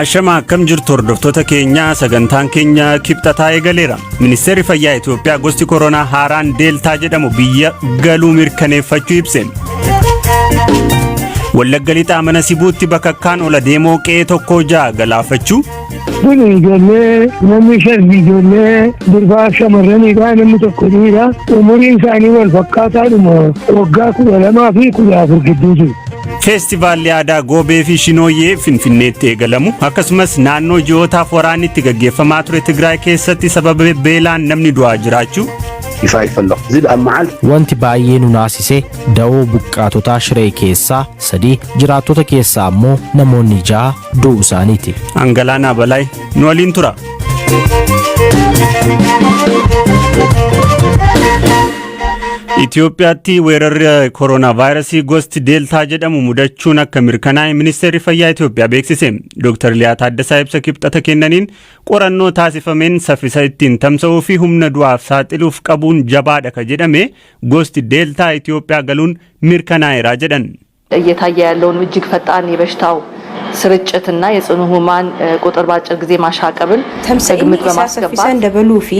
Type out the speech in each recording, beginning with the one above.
Ashama, akkam jirtu hordoftoota keenyaa? Sagantaan keenya Kibxataa eegaleera. Ministeerri Fayyaa Itoophiyaa gosti koronaa haaraan Deeltaa jedhamu biyya galuu mirkaneeffachuu ibse. Wallagga Lixaa Mana Sibuutti bakakkaan ola deemoo qe'ee tokkoo ja'a galaafachuu. Kun ijoollee, namni shan ijoollee durbaa shamarranidha, namni tokko dhiira. Umuriin isaanii wal fakkaataadhuma, waggaa 12 fi 14 gidduu jiru. Feestivaalli aadaa Goobee fi Shinooyyee Finfinneetti eegalamu, akkasumas naannoo ji'ootaaf waraanni itti gaggeeffamaa ture Tigraay keessatti sababa beelaan namni du'aa jiraachuu. Wanti baay'ee nu naasise, da'oo buqqaatotaa Shiree keessaa sadii, jiraattota keessaa ammoo namoonni ja'a du'uu isaaniiti. Angalaanaa Balaay nu waliin tura. Itoophiyaatti weerarri koronaa vaayirasii gosti Deeltaa jedhamu mudachuun akka mirkanaa'e Ministeerri Fayyaa Itoophiyaa beeksise. Dr. Liyaa Taaddasaa ibsa Kibxata kennaniin, qorannoo taasifameen saffisa ittiin tamsa'uu fi humna du'aaf saaxiluuf qabuun jabaadha ka jedhame gosti Deeltaa Itoophiyaa galuun mirkanaa'eera jedhan. እየታየ ያለውን እጅግ ፈጣን የበሽታው ስርጭትና የጽኑ ህሙማን ቁጥር በአጭር ጊዜ ማሻቀብን Tamsa'inni ከግምት isaa በማስገባት saffisaan dabaluu fi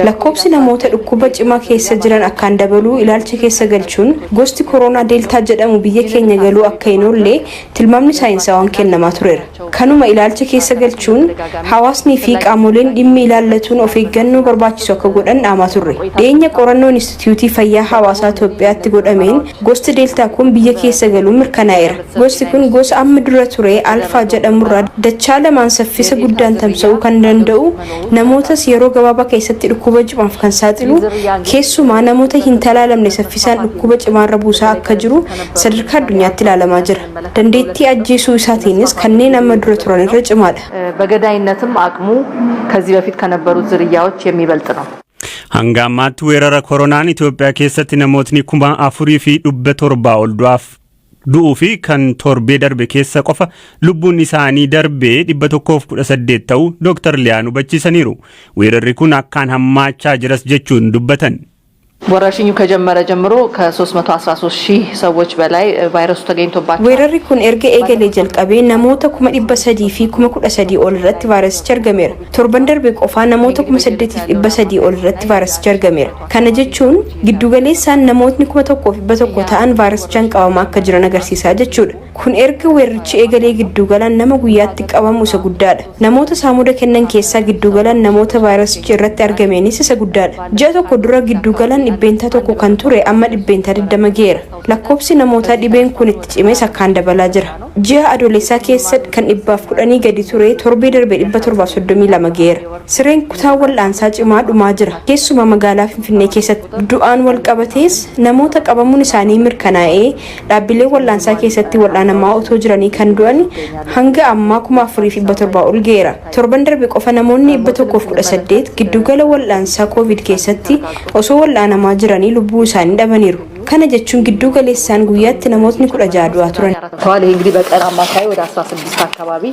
lakkoofsi namoota dhukkuba cimaa keessa jiran akkaan dabaluu ilaalcha keessa galchuun, gosti koronaa Deeltaa jedhamu biyya keenya galuu akka hin oolle tilmaamni saayinsawaan kennamaa tureera. Kanuma ilaalcha keessa galchuun hawaasnii fi qaamoleen dhimmi ilaallatuun of eeggannoo barbaachisu akka godhan dhaamaa turre. Dhiyeenya qorannoon Instituutii Fayyaa Hawaasaa Itoophiyaatti godhameen gosti Deeltaa kun biyya keessa galuu mirkanaa'eera. Gosti kun gosa amma dura ture Alfaa jedhamurraa dachaa lamaan saffisa guddaan tamsa'uu kan danda'u, namootas yeroo gabaabaa keessatti dhukkuba cimaaf kan saaxilu, keessumaa namoota hin talaalamne saffisaan dhukkuba cimaarra buusaa akka jiru sadarkaa addunyaatti ilaalamaa jira. Dandeettii ajjeesuu isaatiinis kanneen amma dura turan irra cimaadha. በገዳይነትም አቅሙ ከዚህ በፊት ከነበሩት ዝርያዎች የሚበልጥ ነው። Hanga ammaatti weerara koronaan Itoophiyaa keessatti namootni 4,700 ol du'aaf du'uu fi kan torbee darbe keessa qofa lubbuun isaanii darbee 118 ta'uu Dr. Liyaan hubachiisaniiru. Weerarri kun akkaan hammaachaa jiras jechuun dubbatan. ወረርሽኙ ከጀመረ ጀምሮ ከ313 ሺህ ሰዎች በላይ ቫይረሱ ተገኝቶባቸው Weerarri kun erga eegalee jalqabee namoota 313,013 ol irratti vaayirasichi argameera. Torban darbe qofaa namoota 8,300 ol irratti vaayirasichi argameera. Kana jechuun giddugaleessaan namootni 1,100 ta'an vaayirasichaan qabamaa akka jiran agarsiisaa jechuudha. Kun erga weerarichi eegalee giddugalaan nama guyyaatti qabamu isa guddaadha. Namoota saamuda kennan keessaa giddugalaan namoota vaayirasichi irratti argameenis isa guddaadha. Ji'a tokko dura giddugalaan 1% kan ture amma 20% geera. Lakkoofsi namoota dhibeen kun itti cimes akkaan dabalaa jira. Ji'a Adoolessaa keessa kan 110 gadi ture torbee darbe 732 geera. Sireen kutaa wal'aansaa cimaa dhumaa jira. Keessumaa magaalaa Finfinnee keessatti du'aan wal qabatees namoota qabamuun isaanii mirkanaa'ee dhaabbilee wal'aansaa keessatti wal'aanamaa otoo jiranii kan du'an hanga ammaa 4,700 ol geera. Torban darbe qofa namoonni 118 giddugala wal'aansaa Koovid keessatti osoo wal'aanamaa jiranii lubbuu isaanii dhabaniiru. Kana jechuun giddu galeessaan guyyaatti namootni 16 du'aa turan. ተዋል። ይህ እንግዲህ በቀን አማካይ ወደ 16 አካባቢ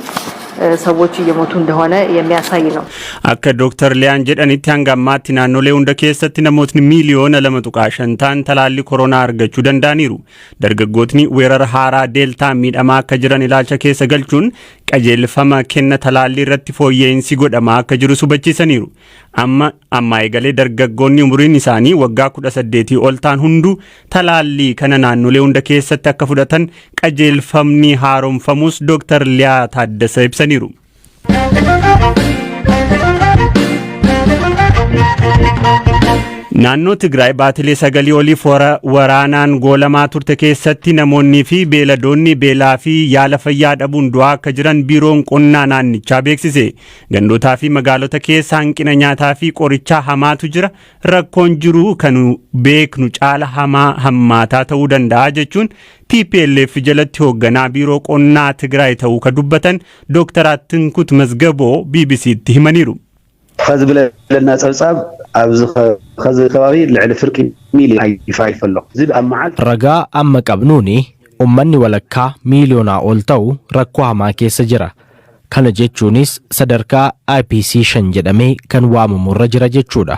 ሰዎች እየሞቱ እንደሆነ የሚያሳይ ነው። Akka Dr. Liyaan jedhanitti, hanga ammaatti naannolee hunda keessatti namootni miiliyoona 2.5 ta'an talaallii koronaa argachuu danda'aniiru. Dargaggootni weerara haaraa Deeltaa miidhamaa akka jiran ilaalcha keessa galchuun qajeelfama kenna talaallii irratti fooyya'insi godhamaa akka jiru hubachiisaniiru. Amma ammaa eegalee dargaggoonni umuriin isaanii waggaa 18 ol ta'an hunduu talaallii kana naannolee hunda keessatti akka fudhatan qajeelfamni haaromfamus Dr. Liyaa Taaddasa ibsaniiru. Naannoo Tigraay baatilee 9 oliif waraanaan goolamaa turte keessatti namoonnii fi beeladoonni beelaa fi yaala fayyaa dhabuun du'aa akka jiran biiroon qonnaa naannichaa beeksise. Gandootaa fi magaalota keessa hanqina nyaataa fi qorichaa hamaatu jira. Rakkoon jiru kan beeknu caala hamaa hammaataa ta'uu danda'a jechuun TPLF jalatti hoogganaa biiroo qonnaa Tigraay ta'uu ka dubbatan Dr. Attinkut Mazgaboo BBCtti himaniiru. ከዚ ብለና ፀብፃብ ኣብዚ ከዚ ከባቢ ልዕሊ ፍርቂ ሚልዮን ይፋይፍ ኣሎ። እዚ ኣብ መዓልቲ Ragaa amma qabnuuni ummanni walakkaa miiliyoonaa ol ta'u rakkoo hamaa keessa jira. Kana jechuunis sadarkaa IPC 5 jedhamee kan waamamu irra jira jechuudha.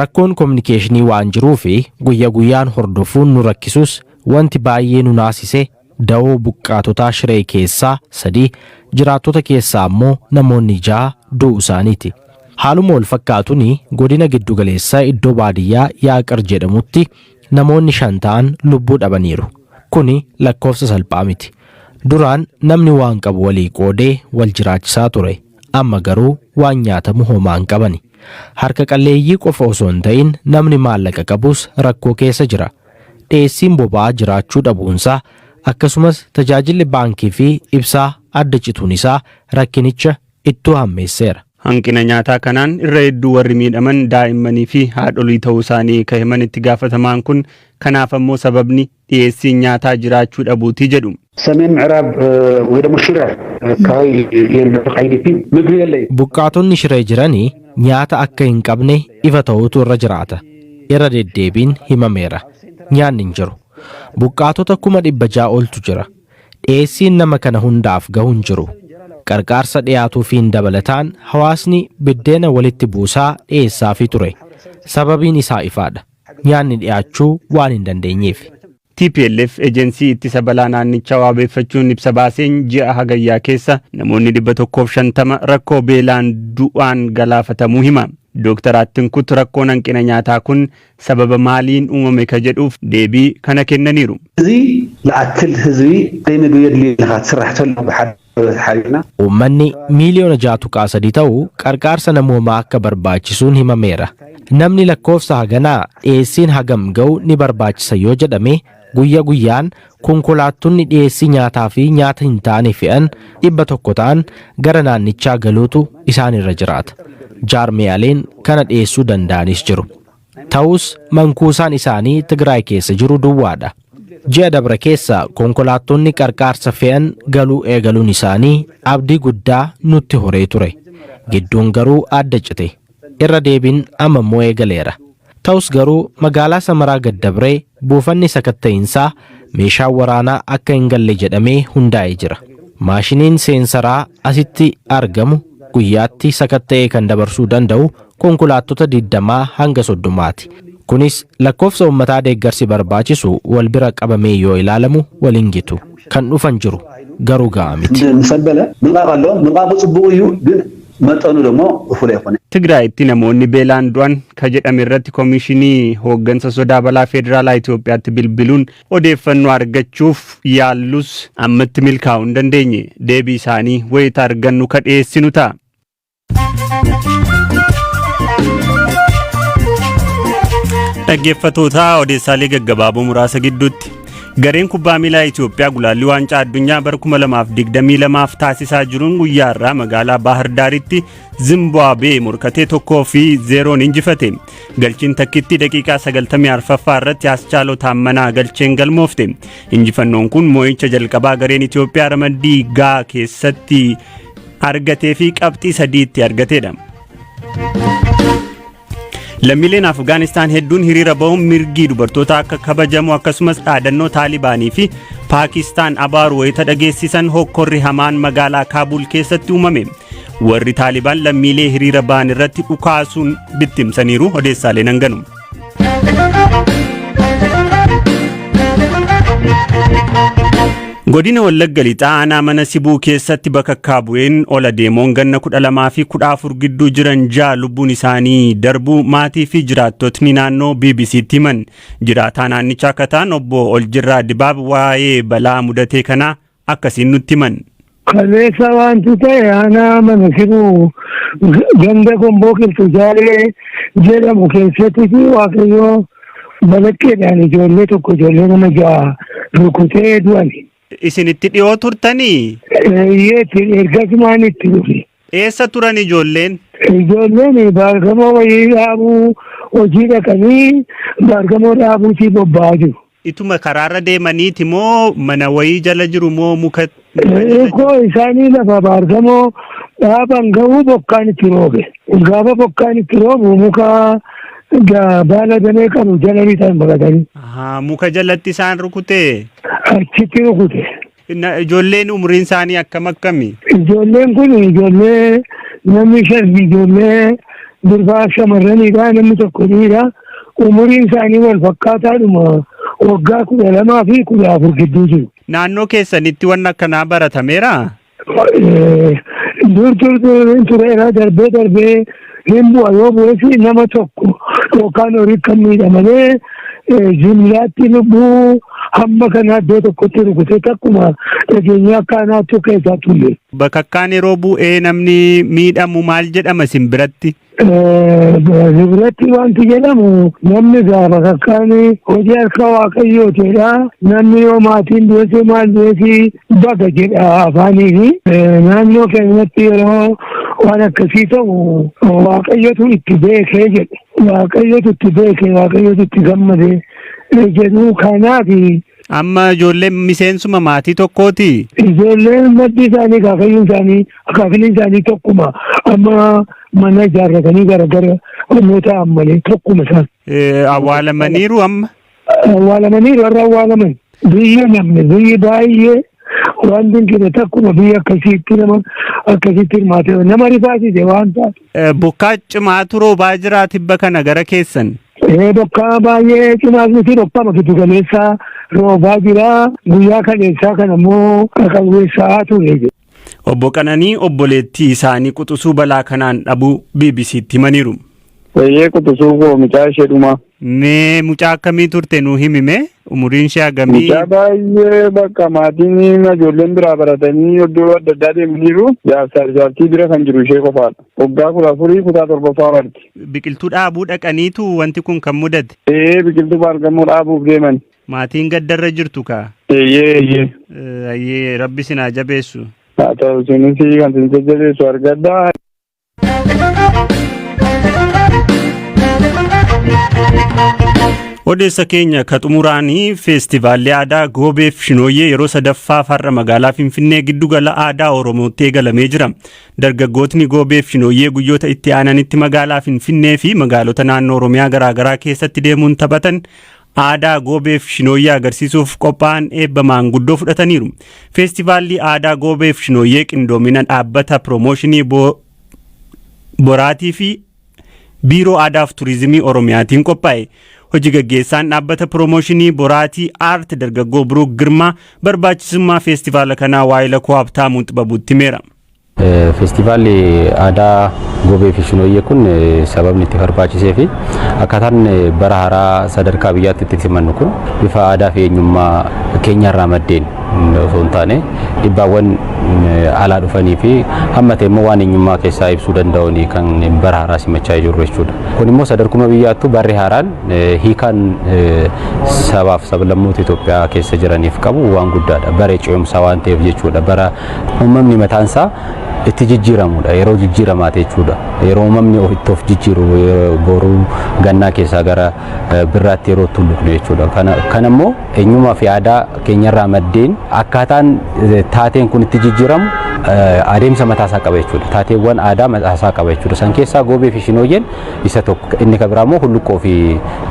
Rakkoon kominikeeshinii waan jiruu fi guyya guyyaan hordofuun nu rakkisus, wanti baay'ee nu naasise Da'oo buqqaatotaa Shiree keessaa 3, jiraattota keessaa ammoo namoonni 6 du'uu isaaniiti. Haaluma wal fakkaatuun godina giddugaleessaa iddoo baadiyyaa Yaaqar jedhamutti namoonni 5 ta'an lubbuu dhabaniiru. Kuni lakkoofsa salphaa miti. Duraan namni waan qabu walii qoodee wal jiraachisaa ture. Amma garuu waan nyaatamu homaa hin qabani. Harka qalleeyyii qofa osoo hin ta'in namni maallaqa qabus rakkoo keessa jira. Dhiyeessiin boba'aa jiraachuu dhabuunsaa akkasumas tajaajilli baankii fi ibsaa adda cituun isaa rakkinicha ittuu hammeesseera. Hanqina nyaataa kanaan irra hedduu warri miidhaman daa'immanii fi haadholii ta'uu isaanii kan himan itti gaafatamaan kun, kanaaf ammoo sababni dhiyeessiin nyaataa jiraachuu dhabuutii jedhu. ሰሜን ምዕራብ ወይ ደግሞ ሽረ አካባቢ የሚኖር አይዲፒ ምግቢ የለ። Buqqaatonni Shiree jiranii nyaata akka hin qabne ifa ta'uutu irra jiraata. Irra deddeebiin himameera. Nyaanni hin jiru. Buqqaatota 600,000 oltu jira. Dhiyeessiin nama kana hundaaf gahu hin jiru. Qarqaarsa dhiyaatuufiin dabalataan hawaasni biddeena walitti buusaa dhiyeessaafii ture. Sababiin isaa ifaadha. Nyaanni dhiyaachuu waan hin dandeenyeef. TPLF ejensii ittisa balaa naannichaa waabeeffachuun ibsa baaseen ji'a Hagayyaa keessa namoonni 150 rakkoo beelaan du'aan galaafatamuu hima. Dooktar Attinkut rakkoon hanqina nyaataa kun sababa maaliin uumame ka jedhuuf deebii kana kennaniiru. እዚ ዝኣክል ህዝቢ ዘይምግቢ የድልዩ ኢልካ ትስራሕ ተሎ ብሓደ ሓቢርና Uummanni miiliyoona 6.3 ta'u qarqaarsa namoomaa akka barbaachisuun himameera. Namni lakkoofsa haganaa dhiyeessiin hagam ga'u ni barbaachisa yoo jedhame, guyya guyyaan konkolaattonni dhiyeessii nyaataa fi nyaata hin taane fe'an 100 ta'an gara naannichaa galuutu isaan irra jiraata. Jaarmiyaaleen kana dhiyeessuu danda'anis jiru. Ta'us mankuusaan isaanii Tigraay keessa jiru duwwaadha. Ji'a dabre keessa konkolaattonni qarqaarsa fe'an galuu eegaluun isaanii abdii guddaa nutti horee ture. Gidduun garuu adda cite. Irra deebiin amma immoo eegaleera. Ta'us garuu magaalaa Samaraa gaddabree buufanni sakatta'iinsaa meeshaan waraanaa akka hin galle jedhamee hundaa'ee jira. Maashiniin seensaraa asitti argamu guyyaatti sakatta'ee kan dabarsuu danda'u konkolaattota 20 hanga 30ti. Kunis lakkoofsa uummataa deeggarsi barbaachisu wal bira qabamee yoo ilaalamu waliin gitu. Kan dhufan jiru, garuu ga'a miti. ምሰበለ ምልቃቅ ኣሎ። ምልቃቁ ፅቡቅ እዩ ግን መጠኑ ደግሞ እኩል ኣይኮነ። Tigraayitti namoonni beelaan du'an ka jedhame irratti Koomishinii Hooggansa Sodaa Balaa Federaalaa Itoophiyaatti bilbiluun odeeffannoo argachuuf yaallus ammatti milkaa'uu hin dandeenye. Deebii isaanii wayita argannu ka dhiyeessinu ta'a. Dhaggeeffattoota, odeessaalee gaggabaaboo muraasa gidduutti. Gareen kubbaa miilaa Itoophiyaa gulaallii waancaa addunyaa bara 2022f taasisaa jiruun guyyaa irraa magaalaa Baahir Daaritti Zimbaabuwee morkatee 1-0n injifate. Galchiin takkitti daqiiqaa 94ffaa irratti Aschaaloo Taammanaa galcheen galmoofte. Injifannoon kun moo'icha jalqabaa gareen Itoophiyaa ramaddii gaa keessatti argatee fi qabxii sadiitti argateedha. Lammiileen Afgaanistaan hedduun hiriira ba'uun mirgi dubartoota akka kabajamu akkasumas dhaadannoo Taalibaanii fi Paakistaan abaaru wayita dhageessisan hokkorri hamaan magaalaa Kaabul keessatti uumame. Warri Taalibaan lammiilee hiriira ba'an irratti dhukaasuun bittimsaniiru. Odeessaaleen hanganu. Godina Wallagga Lixaa aanaa Mana Sibuu keessatti bakakkaa bu'een ola deemoon ganna 12 fi 14 gidduu jiran 6 lubbuun isaanii darbuu maatii fi jiraattotni naannoo BBCtti himan. Jiraataa naannichaa akka ta'an obbo Oljirraa Dibaab waa'ee balaa mudatee kanaa akkasiin nutti himan. Kaleessa wanti ta'e aanaa Mana Sibuu ganda Gomboo Qilxuu Jaalee jedhamu keessatti fi Waaqayyoo balaqqeedhaan ijoollee tokko, ijoollee nama 6 rukutee du'ani. Isinitti dhiyoo turtanii? Eeyyeetti, ergasumaan itti dhufe. Eessa turan ijoolleen? Ijoolleen baargamoo wayii dhaabuu hojii dhaqanii baargamoo dhaabuutii bobba'aa jiru. Ituma karaarra deemaniiti moo mana wayii jala jiru moo muka? Koo isaanii lafa baargamoo dhaaban ga'uu bokkaan itti roobe. Gaafa bokkaan itti roobu muka baala damee qabu jala lixan baqatanii. Muka jalatti isaan rukutee? Achitti rukute. Ijoolleen umriin isaanii akkam akkami? Ijoolleen kun ijoollee namni shan ijoollee durbaa shamarranidha, namni tokko dhiira. Umuriin isaanii wal fakkaataadhuma, waggaa 12 fi 14 gidduu jiru. Naannoo keessanitti wanni akkanaa baratameera? Dur dur dur tureera, darbee darbee hin bu'a. Yoo bu'es nama tokko yookaan horii kan miidhamalee jumlaatti lubbuu hamma kana iddoo tokkotti rukutee takkuma dhageenya akka anaattu keessaa tulle. Bakakkaan yeroo bu'ee namni miidhamu maal jedhama isin biratti? Biratti wanti jedhamu, namni gaafa bakakkaan hojii harka Waaqayyootiidha. Namni yoo maatiin du'es maal du'es baga jedha afaaniini. Naannoo keenyatti yeroo waan akkasii ta'u Waaqayyotu itti beekee jedhe. Waaqayyotu itti beekee, Waaqayyotu itti gammade jedhu kanaaf. Amma ijoolleen miseensuma maatii tokkooti. Ijoolleen maddi isaanii, akaakayyuun isaanii, akaakiliin isaanii tokkuma. Amma mana ijaarratanii garagara onnoo ta'an malee tokkuma isaan. Awwaalamaniiru amma? Awwaalamaniiru, warra awwaalaman. Biyya namni biyyi baay'ee waan dinqine, takkuma biyya akkasiitti nama akkasitti hirmaate nama rifaasise waan taate. Bokkaa cimaatu roobaa jira tibba kana gara keessan? Bokkaa baay'ee cimaas miti, bokkaama giddu galeessaa roobaa jira. Guyyaa kaleessaa kana immoo qaqawweessaa ture. Obbo Qananii obboleettii isaanii quxisuu balaa kanaan dhabuu BBC'tti himaniiru. Eeyyee, quxisuu koo, mucaa ishee dhumaa. Mee mucaa akkamii turte nuu himime? Umuriin ishee hagamii? Mucaa baay'ee bakka maatiin ijoolleen biraa baratanii iddoo adda addaa deemaniiru. Jaarsaa jaartii bira kan jiru ishee qofaadha. Waggaa 14, kutaa torbaffaa barti. Biqiltuu dhaabuu dhaqaniitu wanti kun kan mudate? Ee, biqiltuu baargamoo dhaabuuf deeman. Maatiin gaddarra jirtu kaa? Eeyyee eeyyee. Ayyee, Rabbi isin haa jabeessu. Haa ta'u, isinis kan isin jajjabeessu argadhaa. Odeessa keenya ka xumuraanii, feestivaalli aadaa Goobeef Shinooyyee yeroo sadaffaaf har'a magaalaa Finfinnee giddugala aadaa Oromootti eegalamee jira. Dargaggootni Goobeef Shinooyyee guyyoota itti aananitti magaalaa Finfinnee fi magaalota naannoo Oromiyaa garaagaraa keessatti deemuun taphatan aadaa Goobeef Shinooyyee agarsiisuuf qophaa'an eebba maanguddoo fudhataniiru. Feestivaalli aadaa Goobeef Shinooyyee qindoomina dhaabbata piroomooshinii Boraatii fi Biiroo Aadaa fi Turizimii Oromiyaatiin qophaa'e. Hojii gaggeessaan dhaabbata piroomooshinii Boraatii Aart dargaggoo Biruuk Girmaa barbaachisummaa feestivaala kanaa waa'ee Lakoo Habtaamuu Xibabuutti himeera. Feestivaalli aadaa Goobee fi Shinooyyee kun sababni itti barbaachisee fi akkaataan bara haaraa sadarkaa biyyaatti itti simannu kun bifa aadaa fi eenyummaa keenyarraa maddeen osoo hin taane, dhibbaawwan alaa dhufanii fi hamma ta'e immoo waan eenyummaa keessaa ibsuu danda'uun kan bara haaraa simachaa jirru jechuudha. Kun immoo sadarkuma biyyaattuu barri haaraan hiikaan sabaaf sablammoota Itoophiyaa keessa jiraniif qabu waan guddaadha. Bara ce'umsaa waan ta'eef jechuudha. Bara uumamni mataansaa itti jijjiiramudha. Yeroo jijjiiramaati jechuudha. Yeroo uumamni itti of jijjiiru, boruu gannaa keessaa gara birraatti yeroo tulluqnu jechuudha. Kana immoo eenyummaa fi aadaa keenyarraa maddeen akkaataan taateen kun itti jijjiiramu adeemsa mataasaa qaba jechuudha. Taateewwan aadaa mataasaa qaba jechuudha. San keessaa Goobee fi Shinooyyeen isa tokko. Inni kan biraa immoo hulluqqoo fi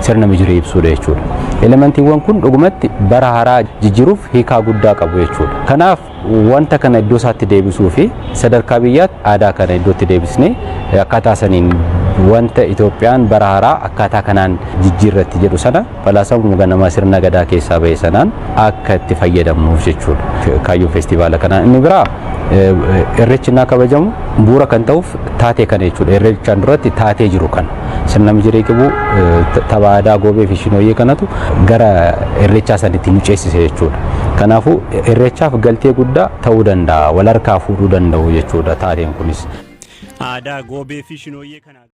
sirna mijirii ibsuudha jechuudha. Elementiiwwan kun dhugumatti bara haaraa jijjiiruuf hiikaa guddaa qabu jechuudha. Kanaaf wanta kana iddoo isaatti deebisuu fi sadarkaa biyyaatti aadaa kana iddootti deebisnee akkaataa saniin wanta Itoophiyaan bara haaraa akkaataa kanaan jijjiirratti jedhu sana falaasama ganamaa sirna gadaa keessaa ba'e sanaan akka itti fayyadamnuuf jechuudha. Kaayyoon feestivaala kanaa inni biraa, Irreechi innaa kabajamu bu'uura kan ta'uuf taatee kana jechuudha. Irreechaan duratti taatee jiru kana sirna mijirii qibuu, tapha aadaa Goobee fi Shinooyyee kanatu gara Irreechaa sanitti nu ceesise jechuudha. Kanaafuu Irreechaaf galtee guddaa ta'uu danda'a. Wal harkaa fuudhuu danda'u jechuudha taateen kunis. Aadaa Goobee fi Shinooyyee kana.